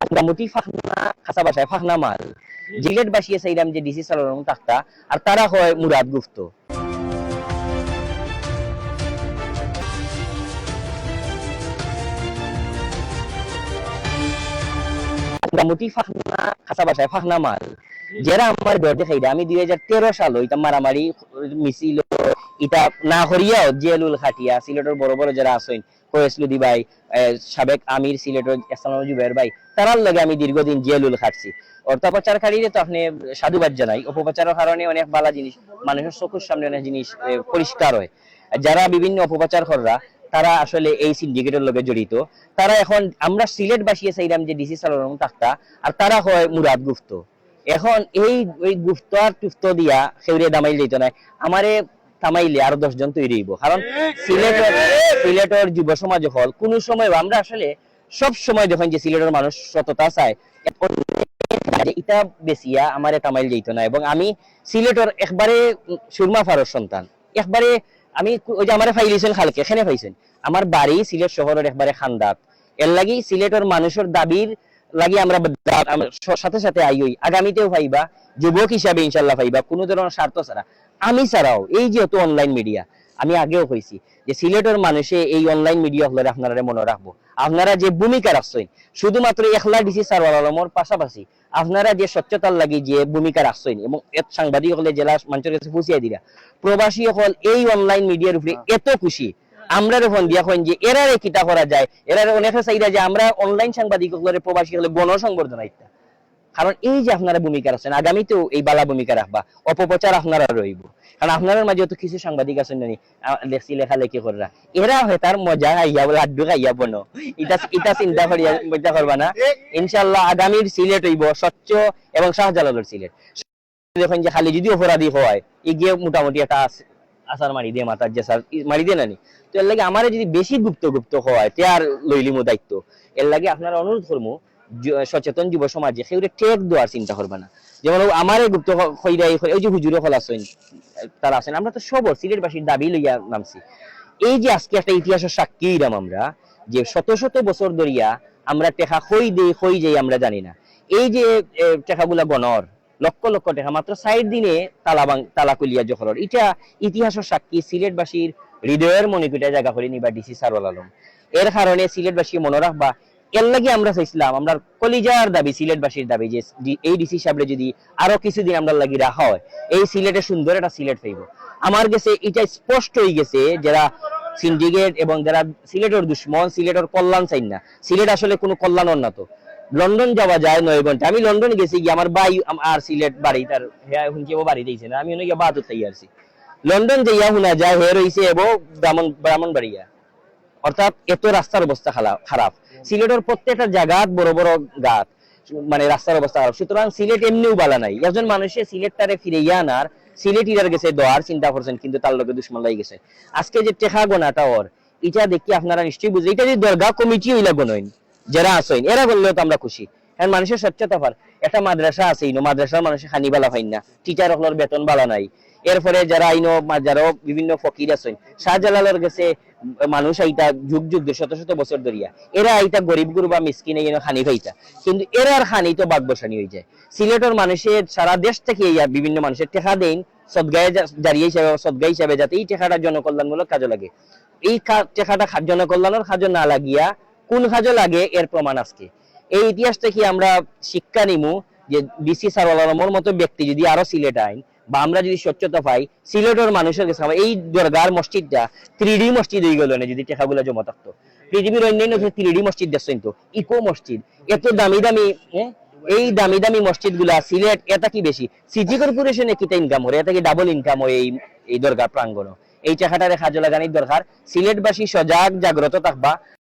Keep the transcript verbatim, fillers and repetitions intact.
মোটামুটি ফাখনা, খাসা ভাষায় ফাখনা মাল। সিলেটবাসীয়ে চাইলাম যে ডিসি সারোয়ার আলম থাকতা, আর তারা কয় মুরাদ গুপ্ত। মোটামুটি ফাখনা, খাসা ভাষায় ফাখনা মাল। যারা আমার ডর দেখাইরা, আমি দুই হাজার তেরো সাল ইতা মারামারি মিছিল ইতা না করিয়াও জেলুল খাটিয়া সিলেটর বড় বড় যারা আছইন, কয়েস লুদি ভাই, এ, সাবেক আমির সিলেটর এসলাম জুবায়ের ভাই, তারার লগে আমি দীর্ঘদিন জেলুল খাটছি। অর্থ অপপ্রচারকারীরে তো আপনি সাধুবাদ জানাই, অপপ্রচারের কারণে অনেক ভালা জিনিস, মানুষের চকুর সামনে অনেক জিনিস, এ, পরিষ্কার হয়। যারা বিভিন্ন অপপ্রচার কররা, তারা আসলে এই সিন্ডিকেটের লগে জড়িত। তারা এখন, আমরা সিলেটবাসীয়ে চাইলাম যে ডিসি সারোয়ার আলম থাকতা, আর তারা কয় মুরাদ গুপ্ত। এখন এই, ওই গুপ্ত আর টুপ্ত দিয়া কেউরে দামাইল যাইতো নায়। আমারে থামাইলে আরো দশ জন তৈরি হইব। কারণ সিলেটর, সিলেটর যুব সমাজ হল কোনো সময়, আমরা আসলে সব সময় দেখেন যে সিলেটর মানুষ সততা চায়, যে ইটা বেচিয়া আমারে থামাইল যাইতো না। এবং আমি সিলেটর একবারে সুরমা ফারর সন্তান, একবারে আমি কু-, ওই যে আমারে ফাইলিছেন কালকে, এখানে পাইছেন। আমার বাড়ি সিলেট শহরের একবারে খান্দাত। এর লাগি সিলেটর মানুষের দাবির লাগি আমরা দা-, আমরা স-, সাথে সাথে আই হই। আগামীতেও পাইবা, যুবক হিসাবে ইনশাল্লাহ পাইবা, কোনো ধরনের স্বার্থ ছাড়া। আমি ছাড়াও, এই যেহেতু অনলাইন মিডিয়া, আমি আগেও কইছি যে সিলেটর মানুষে এই অনলাইন মিডিয়া হকলরে আপনারারে মনে রাখবো। আপনারা যে ভূমিকা রাখছেন, শুধুমাত্র একলা ডিসি সারোয়ার আলমর পাশাপাশি আপনারা যে স্বচ্ছতার লাগি যে ভূমিকা রাখছেন এবং এত সাংবাদিক হকলে জেলা মানুষের কাছে পৌঁছিয়ে দিরা, প্রবাসী হকল এই অনলাইন মিডিয়ার উপরে এত খুশি, আমরারে ফোন দিয়া কইন যে এরারে কিতা করা যায়, এরারে অনেকে চাইরা যে আমরা অনলাইন সাংবাদিক হকলরে প্রবাসী হকলে গণসংবর্ধনা দিতা। কারণ এই যে আপনারা ভূমিকা রাখছেন, আগামীতেও এই বালা ভূমিকা রাখবা, অপপ্রচার আপনারা রইব। কারণ আপনারার মাঝে তো কিছু সাংবাদিক আছেন নি, আ, লেখছি লেখালেখি কররা, এরা হয় তার মজা খাইয়া, লাড্ডু খাইয়া বনো, ইটা, ইটা চিন্তা করিয়া মজা করবা না। ইনশাল্লাহ আগামীর সিলেট হইব স্বচ্ছ এবং শাহজালালর সিলেট। দেখেন যে খালি যদি অপরাধী হয়, এগিয়ে মোটামুটি একটা আস-, আসার মারি দে মাথার যে স্যার, ই-, মারি দে নানি। তো এর লাগি আমারে যদি বেশি গুপ্ত গুপ্ত হয়, তে আর লইলিমু দায়িত্ব। এর লাগি আপনারা অনুরোধ করমু, যু-, সচেতন যুব সমাজে কেউরে ঠেক দেওয়ার চিন্তা করবা না। যেমন ও আমারে গুপ্ত খ-, খইরাই খই-, ওই যে হুজুর হকল আছেন, তারা আছেন, আমরা তো সবর সিলেটবাসীর দাবি লইয়া নামছি। এই যে আজকে একটা ইতিহাসের সাক্ষী হইলাম আমরা, যে শত শত বছর ধরিয়া আমরা টেকা খই দেই, খই যাই আমরা জানি না। এই যে, এ, টেকাগুলা গণর, লক্ষ লক্ষ টেকা মাত্র চাইর দিনে তালা ভাং-, তালা খুলিয়া জখরর। ইটা ইতিহাসের সাক্ষী, সিলেটবাসীর হৃদয়ের মণিকুটায় জায়গা করে নিবা ডিসি সারোয়ার আলম। এর কারণে সিলেটবাসী মনে রাখবা, এর লাগি আমরা চাইছিলাম, আমরা কলিজার দাবি, সিলেটবাসীর দাবি যে ডি-, এই ডিসি সাহেবরে যদি আরো কিছুদিন আমরা লাগি রাখা হয়, এই সিলেটে সুন্দর একটা সিলেট পাইব। আমার গেছে এটা স্পষ্ট হয়ে গেছে, যারা সিন্ডিকেট এবং যারা সিলেটর দুশ্মন, সিলেটর কল্যাণ চাই না, সিলেট আসলে কোনো কল্যাণর না তো। লন্ডন যাওয়া যায় নয় ঘন্টা। আমি লন্ডন গেছি গিয়া, আমার ভাই আম-, আর সিলেট বাড়ি, তার হ্যাঁ, এখন কেউ বাড়ি দিয়েছে না, আমি অনেক বাদ তাই আছি। লন্ডন যাইয়া শোনা যায় হে রইছে এবং ব্রাহ্মণ, ব্রাহ্মণবাড়িয়া। অর্থাৎ এত রাস্তার অবস্থা খালা-, খারাপ। সিলেটর প্রত্যেকটা জায়গাত বড় বড় গাত, মানে রাস্তার অবস্থা খারাপ। সুতরাং সিলেট এমনিও বালা নাই। একজন মানুষে সিলেটটারে ফিরাইয়া আনার, সিলেটিরার গেছে দেওয়ার চিন্তা করছেন, কিন্তু তার লগে দুশমন লাগি গেছে। আজকে যে টেকা গনাটা ওর, এটা দেখি আপনারা নিশ্চয়ই বুঝলেন। এটা যদি দরগা কমিটি হইলা গণইন, যারা আছেন, এরা করলেও তো আমরা খুশি। কারণ মানুষের স্বচ্ছতা পার। একটা মাদ্রাসা আছে, ইনো মাদ্রাসার মানুষে খানি বালা পাইন না, টিচার অকলর বেতন বালা নাই। এরপরে যারা ইনো মা-, যারা বিভিন্ন ফকির আছেন, শাহজালালর গেছে মানুষ আইতা যুগ যুগ ধরে, শত শত বছর ধরিয়া। এরা আইতা গরিব গুরবা মিসকিনে ইনো খানি পাইতা। কিন্তু এরার খানি তো বাগবসানি হয়ে যায়। সিলেটর মানুষের সারা দেশ থেকে ইয়া বিভিন্ন মানুষের টেকা দেন সদগায়ে জা-, জারিয়া হিসাবে, সদগা হিসাবে, যাতে এই টেকাটা জনকল্যাণমূলক কাজে লাগে। এই কা-, টেকাটা খা-, জনকল্যাণের কাজে না লাগিয়া কোন কাজে লাগে এর প্রমাণ আজকে। এই ইতিহাস থেকে আমরা শিক্ষা নিমু যে ডিসি সারোয়ার আলমর মতো ব্যক্তি যদি আরো সিলেট আইন বা আমরা যদি স্বচ্ছতা পাই, সিলেটের মানুষের কাছে আমরা এই দরগার মসজিদটা থ্রি ডি মসজিদ হয়ে গেল না যদি টেকাগুলা জমা থাকতো। পৃথিবীর অন্যান্য দেশে থ্রি ডি মসজিদ দেখছেন তো, ইকো মসজিদ, এত দামি দামি, হ্যাঁ? এই দামি দামি মসজিদগুলা সিলেট এটা কি বেশি? সিটি কর্পোরেশনে কিতা ইনকাম হয়? এটা কি ডাবল ইনকাম হয় এই, এই দরগা প্রাঙ্গণ? এই টেকাটারে কাজে লাগানির দরকার। সিলেটবাসী সজাগ জাগ্রত থাকবা।